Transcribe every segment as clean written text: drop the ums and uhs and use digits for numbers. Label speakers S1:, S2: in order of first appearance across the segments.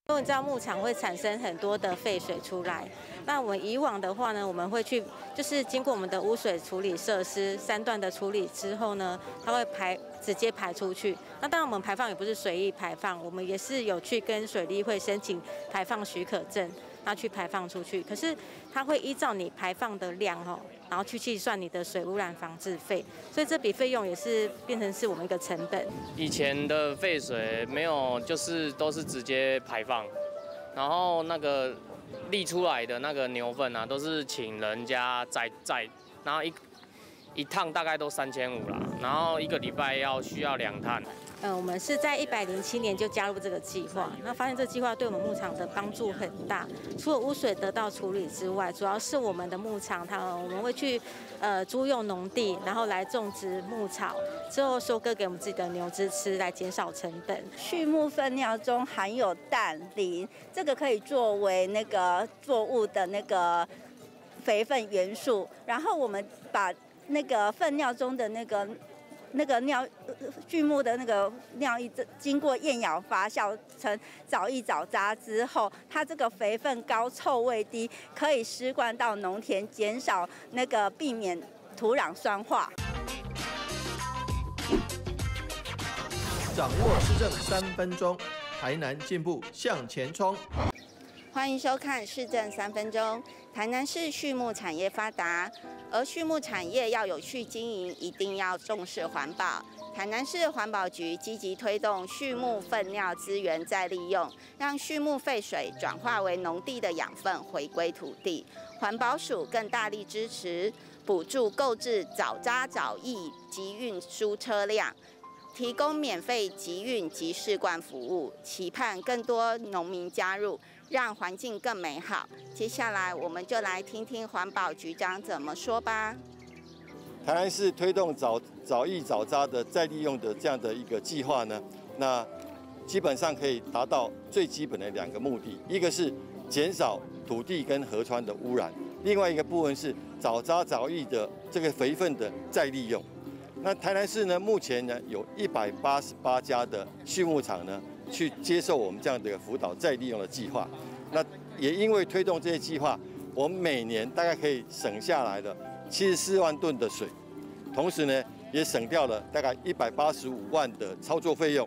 S1: 因为你知道牧场会产生很多的废水出来，那我们以往的话呢，我们会去就是经过我们的污水处理设施三段的处理之后呢，它会直接排出去。那当然我们排放也不是随意排放，我们也是有去跟水利会申请排放许可证，那去排放出去。可是它会依照你排放的量哦，然后去计算你的水污染防治费，所以这笔费用也是变成是我们一个成本。
S2: 以前的废水没有，就是都是直接排放，然后那个沥出来的那个牛粪啊，都是请人家载载，然后一趟大概都3500啦，然后一个礼拜要需要2趟。
S1: 我们是在107年就加入这个计划，那发现这计划对我们牧场的帮助很大。除了污水得到处理之外，主要是我们的牧场，我们会去租用农地，然后来种植牧草，之后收割给我们自己的牛只吃，来减少成本。
S3: 畜牧粪尿中含有氮磷，这个可以作为那个作物的那个肥分元素，然后我们把那个粪尿中的那个尿，畜牧的那个尿液，经过厌氧发酵成沼液沼渣之后，它这个肥分高、臭味低，可以施灌到农田，减少那个避免土壤酸化。
S4: 掌握市政3分钟，台南进步向前冲。
S5: 欢迎收看市政3分钟。台南市畜牧产业发达，而畜牧产业要有序经营，一定要重视环保。台南市环保局积极推动畜牧粪尿资源再利用，让畜牧废水转化为农地的养分，回归土地。环保署更大力支持补助购置沼渣沼液及运输车辆，提供免费集运及试灌服务，期盼更多农民加入，让环境更美好。接下来，我们就来听听环保局长怎么说吧。
S6: 台南市推动沼液沼渣的再利用的这样的一个计划呢，那基本上可以达到最基本的2个目的，一个是减少土地跟河川的污染，另外一个部分是沼渣沼液的这个肥分的再利用。那台南市呢，目前呢有188家的畜牧场呢，去接受我们这样的一个辅导再利用的计划。那也因为推动这些计划，我们每年大概可以省下来的74万吨的水，同时呢也省掉了大概185万的操作费用。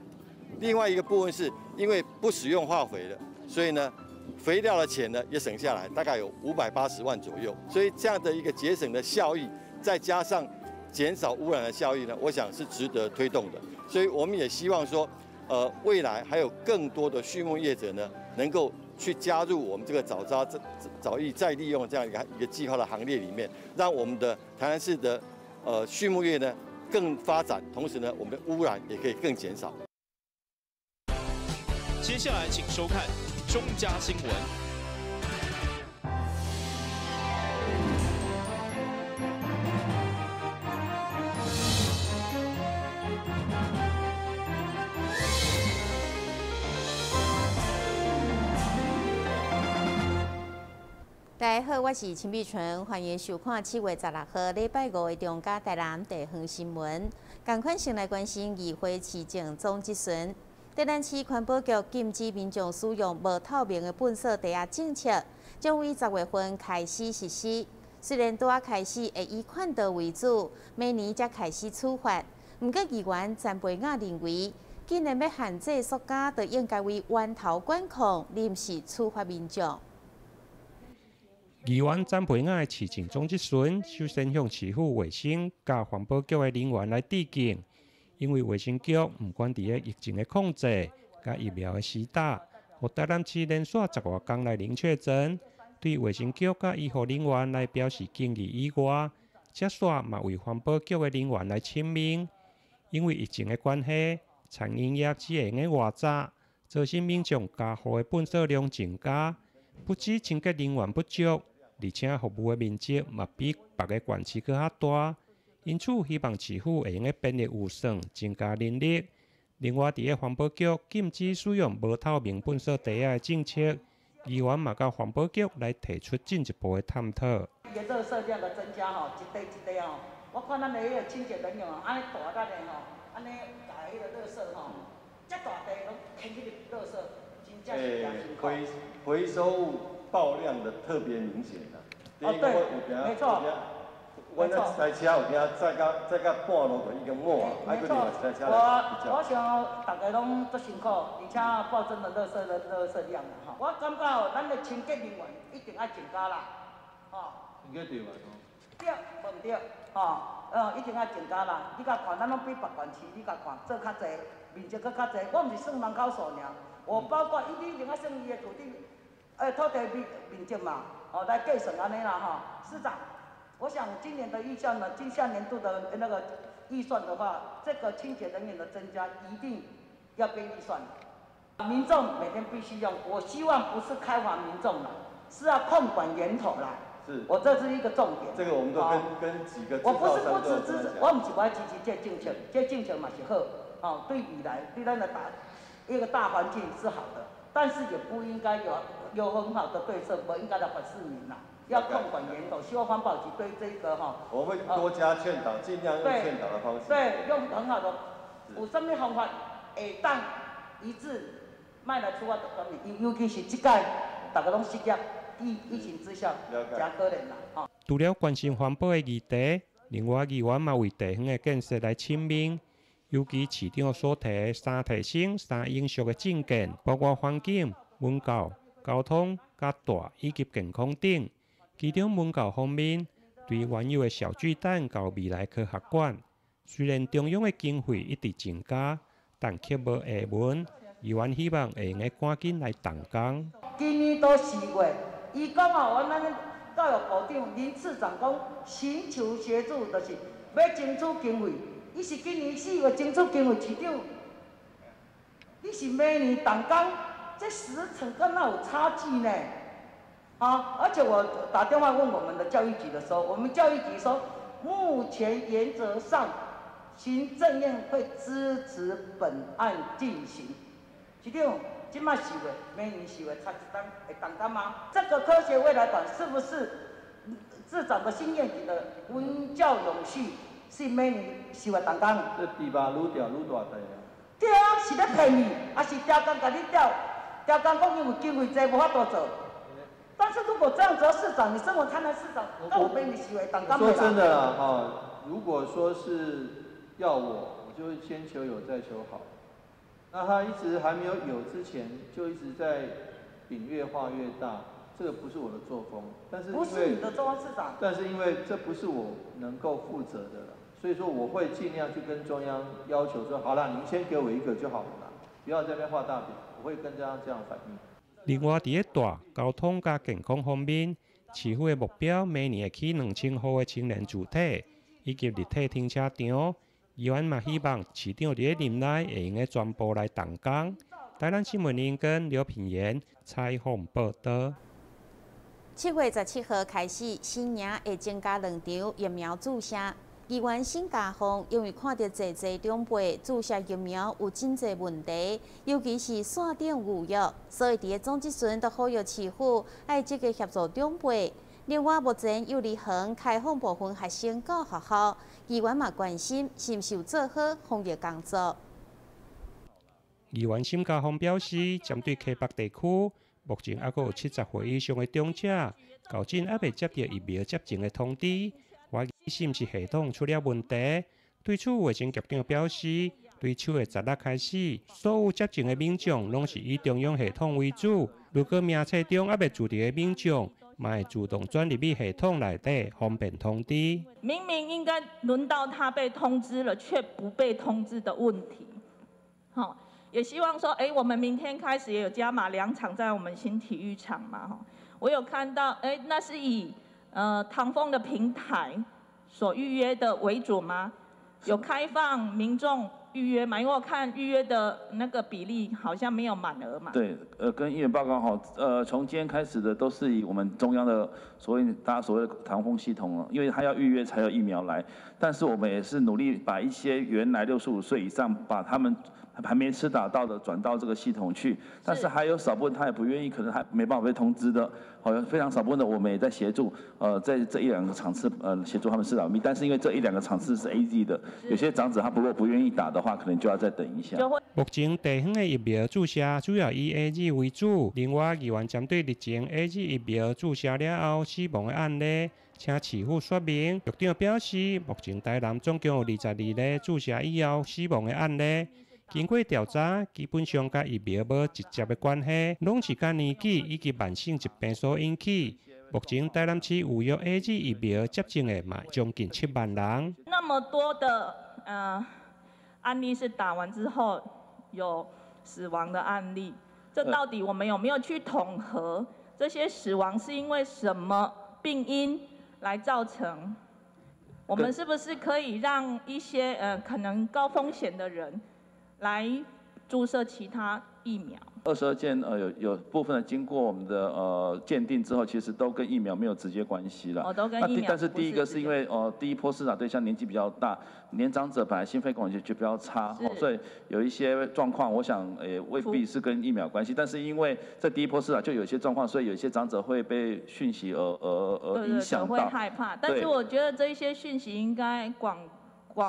S6: 另外一个部分是因为不使用化肥了，所以呢肥料的钱呢也省下来，大概有580万左右。所以这样的一个节省的效益，再加上减少污染的效益呢，我想是值得推动的。所以我们也希望说，未来还有更多的畜牧业者呢，能够去加入我们这个沼渣、沼液再利用这样一个计划的行列里面，让我们的台南市的畜牧业呢更发展，同时呢，我们的污染也可以更减少。
S7: 接下来请收看中嘉新闻。
S8: 大家好，我是陈美纯，欢迎收看7月16号礼拜五的中嘉台南地方新闻。仝款先来关心议会市政总质询。台南市环保局禁止民众使用无透明的粪扫袋仔政策，将于10月份开始实施。虽然拄仔开始会以劝导为主，明年才开始处罚。毋过议员陈培雅认为，既然欲限制塑胶，就应该为源头管控，而毋是处罚民众。
S9: 议员陈培雅的市政总质询，首先向市府卫生佮环保局的人员来致敬，因为卫生局毋管伫咧疫情的控制、佮疫苗的施打，予台南市连续10外工来零确诊，对卫生局佮医护人员来表示敬意以外，接煞嘛为环保局的人员来请命，因为疫情的关系，餐饮业只会用得外炸，造成民众家户的粪扫量增加，不止清洁人员不足，而且服务的面积嘛比别个县市阁较大，因此希望市府会用得编列预算，增加人力。另外，伫咧环保局禁止使用无透明粪扫袋仔的政策，议员嘛佮环保局来提出进一步的探讨。
S10: 伊个垃圾量的增加吼，一块一块吼，我看咱的彼个清洁人员吼，按呢大力的吼，按呢共彼个垃圾吼，遮大块拢牵去垃圾，真正
S6: 回收物爆量的特别明显啊。
S10: 哦，對，沒錯。
S6: 阮那一台車有影載到半路就已經滿啊，還閣另外一台車來。
S10: 我想大家攏足辛苦，而且暴增的垃圾量啦吼。我感覺哦，咱的清潔人員一定愛增加啦，吼。
S4: 清潔人員
S10: 對，無毋對，吼，一定愛增加啦。你共看，咱攏比別縣市，你共看做較濟，面積閣較濟。我毋是算人口數爾，我包括伊你一定愛算伊的土地面積嘛，哦，來計算按呢啦吼。市長，我想今年的預算呢，今下年度的那個預算的話，這個清潔人員的增加一定要編預算。民眾每天必須用，我希望不是開罰民眾啦，是要控管源頭啦。
S6: 是，
S10: 我這是一個重點。
S6: 這個我們都跟幾個。
S10: 我不是不支持，我毋是無愛支持這個政策，這個政策嘛是好，哦，對未來對咱的一個大環境是好的，但是也不應該有很好的對策，不應該來罰市民啦。要控管源頭，希望環保局對這個哈，
S6: 我會多加勸導，盡量用勸導的方式。
S10: 對，用很好的，有啥物方法會當一致，莫來處罰著關尤其是這屆，大家攏失業，疫情之下，誠可憐啦，吼。
S9: 除了關心環保的議題，另外議員嘛為地方的建設來請命，尤其市長所提的三提升、三永續的政見，包括環境、文教、交通、佮大以及健康等。其中文教方面，對原有的小巨蛋到未來科學館，雖然中央的經費一直增加，但卻無下文。議員希望會用得趕緊來動工。
S10: 今年都4月，伊講哦，阮咱教育部長林次長講，尋求協助，就是欲爭取經費。伊是今年四月爭取經費，市長，你是明年動工，這時程敢若有差距呢？啊！而且我打電話問我們的教育局的時候，我們教育局說，目前原則上，行政院會支持本案進行。市長，這馬四月，明年四月才一單會動工嗎？這個科學未來館是不是市長的新願景的文教永續是明年四月動工？
S4: 這豬肉愈釣愈大塊啊！
S10: 對啊，是咧騙你，還是刁工共你釣？刁工講因為經費濟，無法度做。但是如果這樣子，市長，你身為台南市長，那我俾你行為黨幹
S4: 說真的啦，哈，如果說是要我，我就會先求有再求好。那他一直還沒有有之前，就一直在餅越畫越大，這個不是我的作風。但是
S10: 不是你的作風，市長。
S4: 但是因為這不是我能夠負責的了，所以說我會盡量去跟中央要求說，好啦，你們先給我一個就好了啦，不要在那邊畫大餅。我會跟中央這樣反映。
S9: 另外，佇咧大交通佮健康方面，市府的目標每年會起2000戶的青年住宅，以及立體停車場。議員嘛希望市長佇咧任內會用得全部來動工。台南新聞林根劉品言採訪報導。
S8: 7月17號開始，新營會增加兩場疫苗注射。議員沈家鳳因為看著濟濟長輩注射疫苗有真濟問題，尤其是線頂預約，所以佇咧總質詢都呼籲市府愛積極協助長輩。另外，目前幼兒園開放部分學生到學校，議員嘛關心是毋是有做好防疫工作。
S9: 議員沈家鳳表示，針對溪北地區，目前猶閣有70歲以上的長者，到今猶未接著疫苗接種的通知。懷疑是毋是系統出了問題？對此，衛生局長表示，對7月16開始，所有接種的民眾攏是以中央系統為主。如果名冊中猶未註入的民眾，嘛會自動轉入去系統內底，方便通知。
S11: 明明應該輪到他被通知了，卻不被通知的問題。好，也希望說，我們明天開始也有加碼兩場在我們新體育場嘛，哈，我有看到，那是以唐鳳的平台所預約的為主嗎？有開放民眾預約嗎？因為我看預約的那個比例好像沒有滿額嘛。
S12: 對，跟議員報告哈，從今天開始的都是以我們中央的所謂大家所謂的唐鳳系統，因為他要預約才有疫苗來，但是我們也是努力把一些原來65歲以上，把他們還沒施打到的轉到這個系統去，但是還有少部分他也不願意，可能還沒辦法被通知的，好像非常少部分的我們也在協助，在這一兩個場次，協助他們施打，但是因為這一兩個場次是 AZ 的，有些長者他如果不願意打的話，可能就要再等一下。
S9: 目前地方的疫苗注射主要以 AZ 為主，另外議員針對日前 AZ 疫苗注射了後死亡的案例，請市府說明。局長表示，目前台南總共有22例注射以後死亡的案例。經過調查，基本上佮疫苗無直接的關係，攏是佮年紀以及慢性疾病所引起。目前台南市有約 AZ 疫苗接種的嘛，將近7萬人。
S11: 那麼多的案例是打完之後有死亡的案例，這到底我們有沒有去統合這些死亡是因為什麼病因來造成？我們是不是可以讓一些可能高風險的人來注射其他疫苗？
S12: 22件有部分的經過我們的鑑定之後，其實都跟疫苗沒有直接關係了。
S11: 哦，都跟疫苗。
S12: 但是第一個是因為第一波施打對象年紀比較大，年長者本來心肺功能就比較差，所以有一些狀況，我想也未必是跟疫苗關係。但是因為在第一波施打就有些狀況，所以有些長者會被訊息而影響到，
S11: 會害怕。但是我覺得這些訊息應該廣。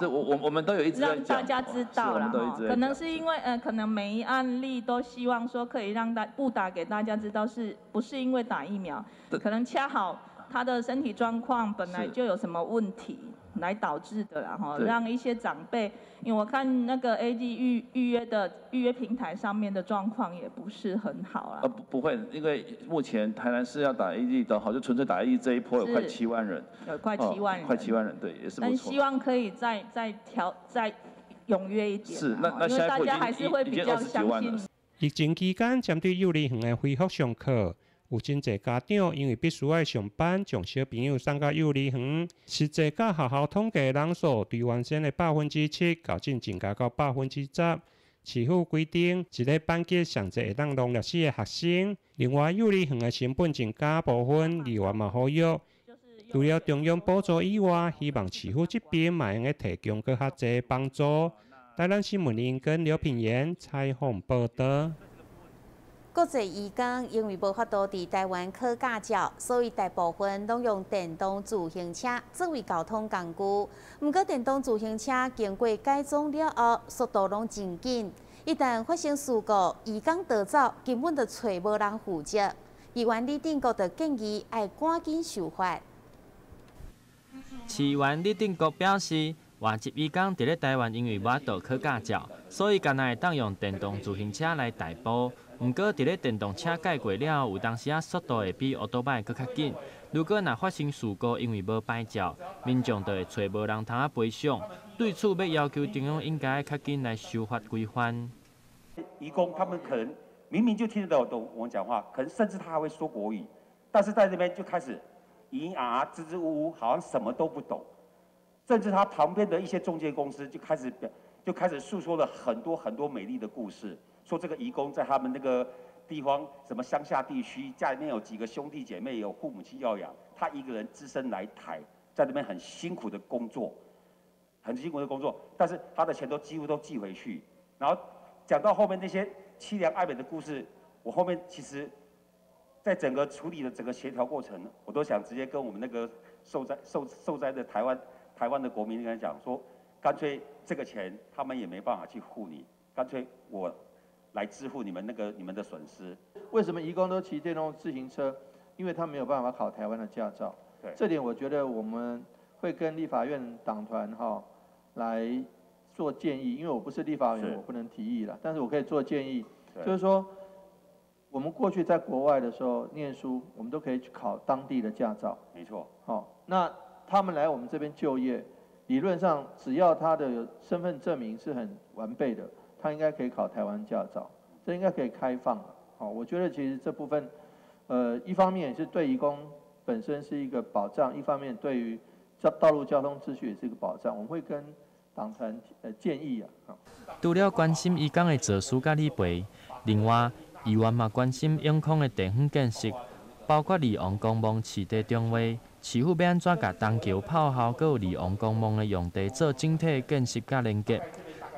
S12: 是我們都有一直
S11: 讓大家知道了，可能是因為可能每一案例都希望說可以讓大不打給大家知道，是不是因為打疫苗？可能恰好他的身體狀況本來就有什麼問題來導致的啦，哈，讓一些長輩，因為我看那個 AZ 預約平台上面的狀況也不是很好啊。
S12: 不會，因為目前台南市要打 AZ 的，好，就純粹打 AZ 這一波有快7萬人，
S11: 有快7萬人，
S12: 快7萬人，對，也是不錯。
S11: 但希望可以再調再踴躍一點。
S12: 是，那
S11: 因為大家還是會比較相信。
S9: 疫情期間，針對幼兒園的恢復上課。有真濟家長因為必須愛上班，將小朋友送到幼兒園。實際佮學校統計人數，對原先的7%，較進增加到10%。市府規定，一個班級上濟會當容納4個學生。另外，幼兒園的成本增加部分，議員嘛呼籲，除了中央補助以外，希望市府這邊嘛會用提供閣較濟幫助。台南新聞林跟劉品言採訪報道。
S8: 國際移工因為無法度佇台灣考駕照，所以大部分攏用電動自行車作為交通工具。毋過電動自行車經過改裝了後，速度攏真緊，一旦發生事故，移工逃走，根本就揣無人負責。議員李定國就建議愛趕緊修法。
S13: 市議員李定國表示，外籍移工佇咧台灣因為無法度考駕照，所以干焦會當用電動自行車來代步。毋過，佇咧電動車改過了後，有當時仔速度會比歐多擺閣較緊。如果若發生事故，因為無牌照，民眾就會揣無人通仔賠償。對此，欲要求中央應該較緊來修法規範。
S14: 移工他們可能明明就聽得懂我們講話，可能甚至他還會說國語，但是在這邊就開始咿啊支支吾吾，好像什麼都不懂。甚至他旁邊的一些中介公司就開始訴說了很多很多美麗的故事。說這個移工在他們那個地方，什麼鄉下地區，家裡面有幾個兄弟姐妹，有父母親要養，他一個人只身來台，在那邊很辛苦的工作，很辛苦的工作，但是他的錢都幾乎都寄回去。然後講到後面那些淒涼愛美的故事，我後面其實，在整個處理的整個協調過程，我都想直接跟我們那個受災的台灣的國民跟他講說，乾脆這個錢他們也沒辦法去付你，乾脆我來支付你們你們的損失。
S4: 為什麼移工都騎電動自行車？因為他沒有辦法考台灣的駕照。對，這點我覺得我們會跟立法院黨團哈來做建議，因為我不是立法委員，我不能提議了，但是我可以做建議，就是說，我們過去在國外的時候念書，我們都可以去考當地的駕照。
S14: 沒錯。
S4: 好，那他們來我們這邊就業，理論上只要他的身份證明是很完備的，他應該可以考台灣駕照，這應該可以開放。好，我覺得其實這部分，一方面也是對移工本身是一個保障，一方面對於道路交通秩序也是一個保障。我們會跟黨團建議啊。
S13: 除了關心移工的坐事佮理賠，另外議員嘛關心永康的地方建設，包括利王公墓市地重劃，市府欲按怎共東橋炮校閣有利王公墓的用地做整體建設佮連結。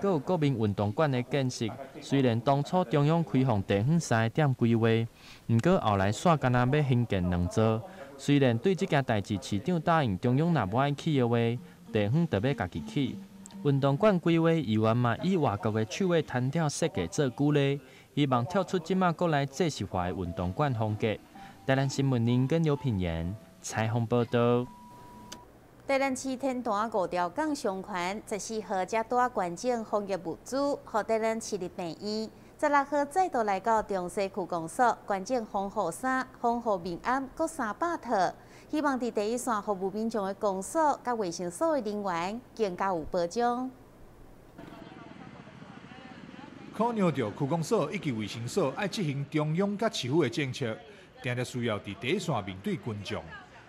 S13: 阁有国民运动馆的建设。虽然当初中央开放地方三个点规划，毋过后来煞干焦欲兴建两座。虽然对这件代志，市长答应中央若无爱起的话，地方就欲家己起。运动馆规划议员嘛，以外国的趣味摊吊设计做举例，希望跳出这马国内制式化的运动馆风格。台南新闻林跟刘品言采访报道。
S8: 台南市天坛五条港商圈14号才拄捐赠防疫物资，予台南市立病院。16号再度来到中西区公所捐赠防护衫、防护面頷阁300套，希望伫第一线服务民众的公所佮卫生所的人员更加有保障。
S15: 考量到区公所以及卫生所爱执行中央佮市府的政策，定定需要伫第一线面对群众。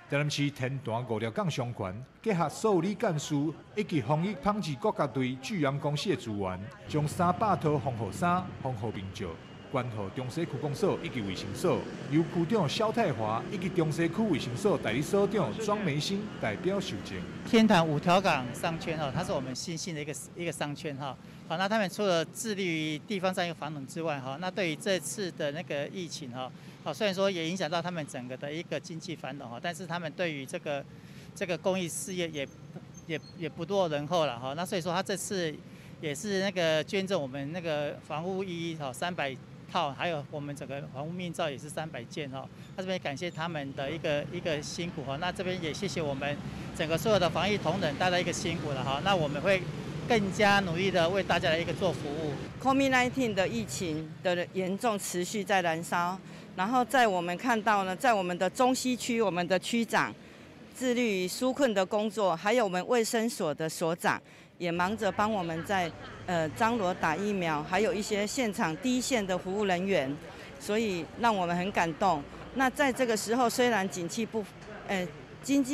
S15: 台南市天坛五条港商圈结合所有理干事以及防疫纺织国家队巨阳公司的资源，将300套防护衫、防护面罩捐予中西区公所以及卫生所，由区长萧泰华以及中西区卫生所代理所长庄梅新代表受赠。
S16: 天坛五条港商圈哈，它是我们新兴的一个商圈哈。好，那他们除了致力于地方上一个繁荣之外哈，那对于这次的那个疫情哈，好，虽然说也影响到他们整个的一个经济繁荣哈，但是他们对于这个公益事业也不落人后了哈。那所以说他这次也是那个捐赠我们那个防护衣哈300套，还有我们整个防护面罩也是300件哈。那这边感谢他们的一个辛苦哈。那这边也谢谢我们整个所有的防疫同仁大家一个辛苦了哈。那我们会更加努力的为大家来一个做服务。
S17: COVID-19 的疫情的严重持续在燃烧，然后在我们看到呢，在我们的中西区，我们的区长致力于纾困的工作，还有我们卫生所的所长也忙着帮我们在张罗打疫苗，还有一些现场第一线的服务人员，所以让我们很感动。那在这个时候，虽然经济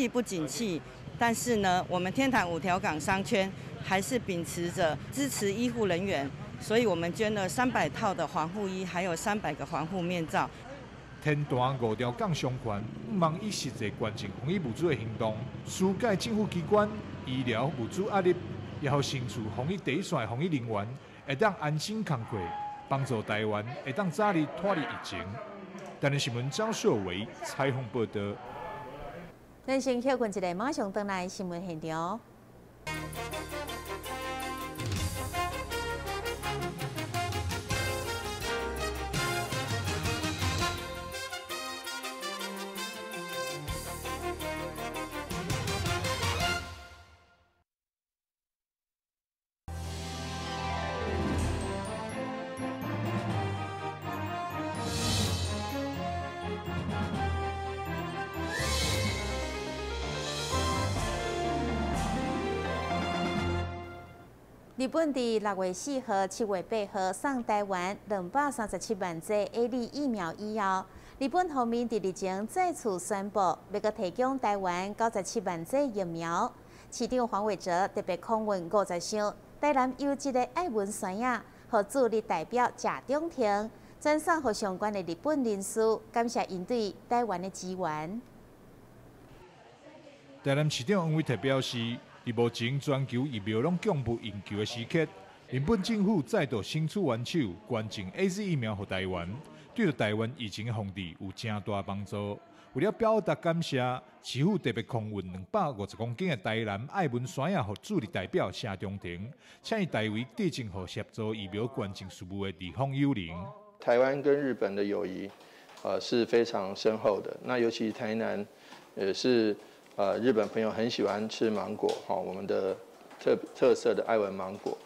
S17: 不景气，但是呢，我们天坛五条港商圈还是秉持着支持医护人员，所以我们捐了300套的防护衣，还有300个防护面罩。
S15: 天坛五条港商圈毋茫以实际捐赠防疫物资的行动，纾解政府机关医疗物资压力，也予身处防疫第一线的防疫人员会当安心工作，帮助台湾会当早日脱离疫情。台南新闻张硕维采访报道。
S8: 咱先歇困一下，马上转来新闻现场。日本伫6月4号、7月8号送台湾237万剂 AZ 疫苗以后，日本方面伫日前再次宣布，欲阁提供台湾97万剂疫苗。市长黄伟哲特别空运50箱台南优质的爱文酸仔，予驻日代表谢中庭转送予相关的日本人士，感谢𪜶对台湾的支援。
S15: 台南市长黄伟哲表示，伫目前全球疫苗拢供不应求的时刻，日本政府再度伸出援手，捐赠 AZ 疫苗予台湾，对台湾疫情的防治有诚大帮助。为了表达感谢，市府特别空运250公斤的台南爱文山仔予驻日代表谢中庭，请伊代为递赠予协助疫苗捐赠事务的日方友人。
S4: 台湾跟日本的友谊，是非常深厚的。那尤其台南，也是。日本朋友很喜欢吃芒果，哈，我们的特色的爱文芒果。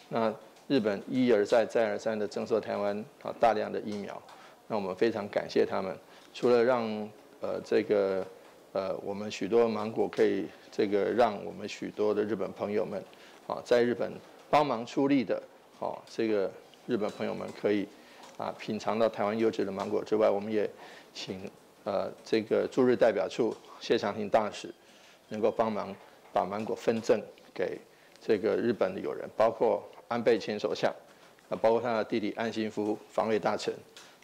S4: 那日本一而再、再而三的赠送台湾啊大量的疫苗，那我们非常感谢他们。除了让我们许多芒果可以这个让我们许多的日本朋友们啊在日本帮忙出力的，啊这个日本朋友们可以啊品尝到台湾优质的芒果之外，我们也请这个驻日代表处谢长廷大使能够帮忙把芒果分赠给这个日本的友人，包括安倍前首相，啊，包括他的弟弟岸信夫防卫大臣，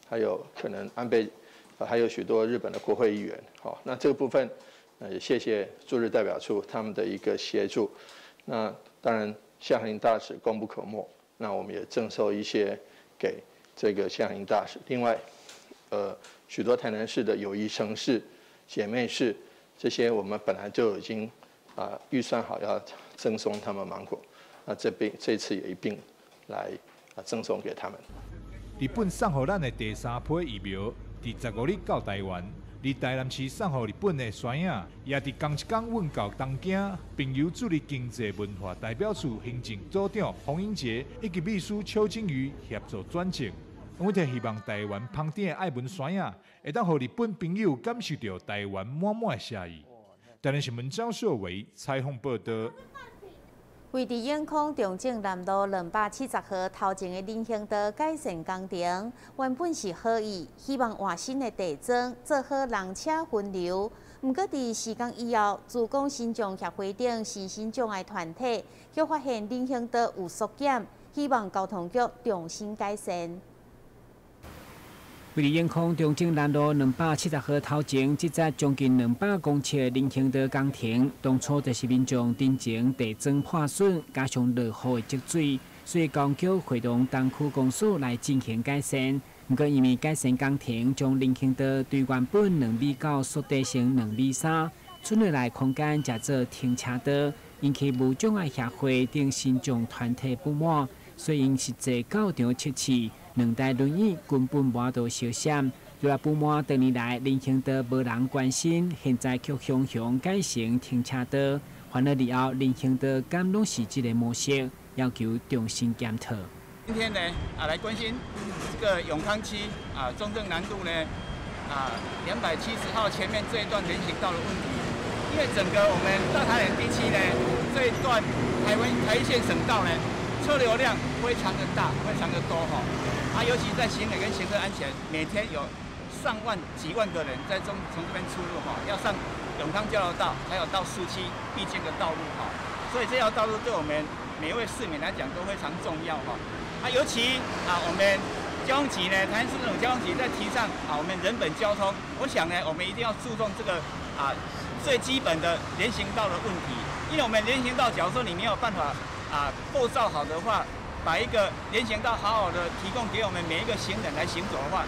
S4: 还有可能安倍，还有许多日本的国会议员。好，那这个部分，也谢谢驻日代表处他们的一个协助。那当然，夏林大使功不可沒。那我們也贈售一些給這個夏林大使。另外，許多台南市的友誼城市、姐妹市，這些我們本來就已經預算好要贈送他們芒果，那這邊這次也一併來贈送給他們。
S15: 日本送予咱的第三批疫苗，佇15日到台灣。而台南市送予日本的酸仔，也佇仝一工運到東京，並由駐日經濟文化代表處行政組長洪英杰以及秘書邱金魚協助轉贈。阮特希望台灣芳甜的愛文山仔，會當予日本朋友感受著台灣滿滿的謝意。台南新聞張秀維採訪報導。
S8: 位佇永康中正南路270號頭前的人行道改善工程，原本是好意，希望換新的地磚，做好人車分流。毋過佇施工以後，自貢身障協會等身心障礙團體，卻發現人行道有縮減，希望交通局重新改善。
S18: 位佇永康中正南路270號頭前，這節將近200公尺的人行道工程，當初就是民眾頂前地磚破損，加上落雨的積水，所以交通局會同東區公司來進行改善。毋過因為改善工程將人行道對原本2.9米縮短成2.3米，村內內空間才做停車道，引起無障礙協會等身障團體不滿，所以𪜶實際到場測試。兩台輪椅根本無法度相閃，除了不滿多年來人行道無人關心，現在卻雄雄改成停車道，煩惱以後人行道敢攏是這個模式，要求重新檢討。
S19: 今天呢來關心這個永康區中正南路呢270號前面這一段人行道的問題，因為整個我們大台南地區呢這一段台一線省道呢車流量非常的大，非常的多哈。尤其在行人跟行車安全，每天有上萬、幾萬個人在從這邊出入哈，要上永康交流道，還有到市區必經的道路哈，所以這條道路對我們每一位市民來講都非常重要哈。尤其我們交通局呢，台南市政府交通局在提倡我們人本交通，我想呢，我們一定要注重這個最基本的人行道的問題，因為我們人行道，假如說你沒有辦法構造好的話，把一個人行道好好的提供給我們每一個行人來行走的話，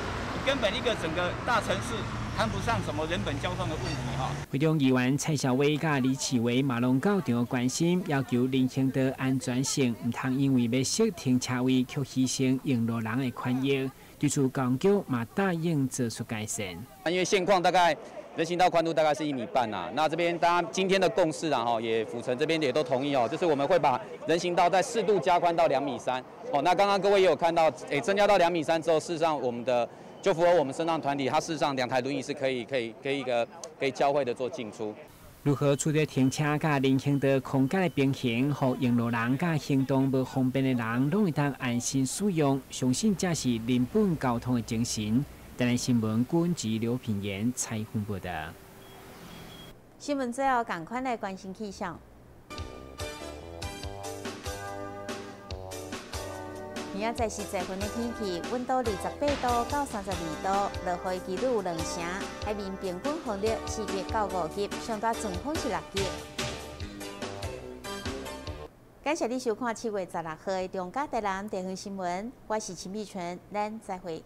S19: 根本一個整個大城市談不上什麼人本交通的問題哈。
S18: 會中議員蔡小威佮李啟維嘛攏到場關心，要求人行道安全性，毋通因為欲設停車位，卻犧牲用路人的權益。對此，交通局嘛答應做出改善。
S20: 因為現況大概人行道寬度大概是1.5米啊，那這邊大家今天的共識啊，哈，也府城這邊也都同意哦，就是我們會把人行道再適度加寬到2.3米。哦，那剛剛各位也有看到，增加到2.3米之後，事實上我們的就符合我們身障團體，它事實上兩台輪椅是可以交匯的做進出。
S18: 如何取得停車佮人行道空間的平衡，予用路人佮行動無方便的人攏會當安心使用，相信這是人本交通的精神。台南新聞郭文劉品言采訪報道。
S8: 新聞最後，趕快來關心氣象。明仔載是十分的天氣，溫度28度到32度，落雨的幾率有2成。海面平均風力4級到5級，上大陣風是6級。感謝你收看7月16號的中嘉台南地方新聞，我是秦美純，咱再會。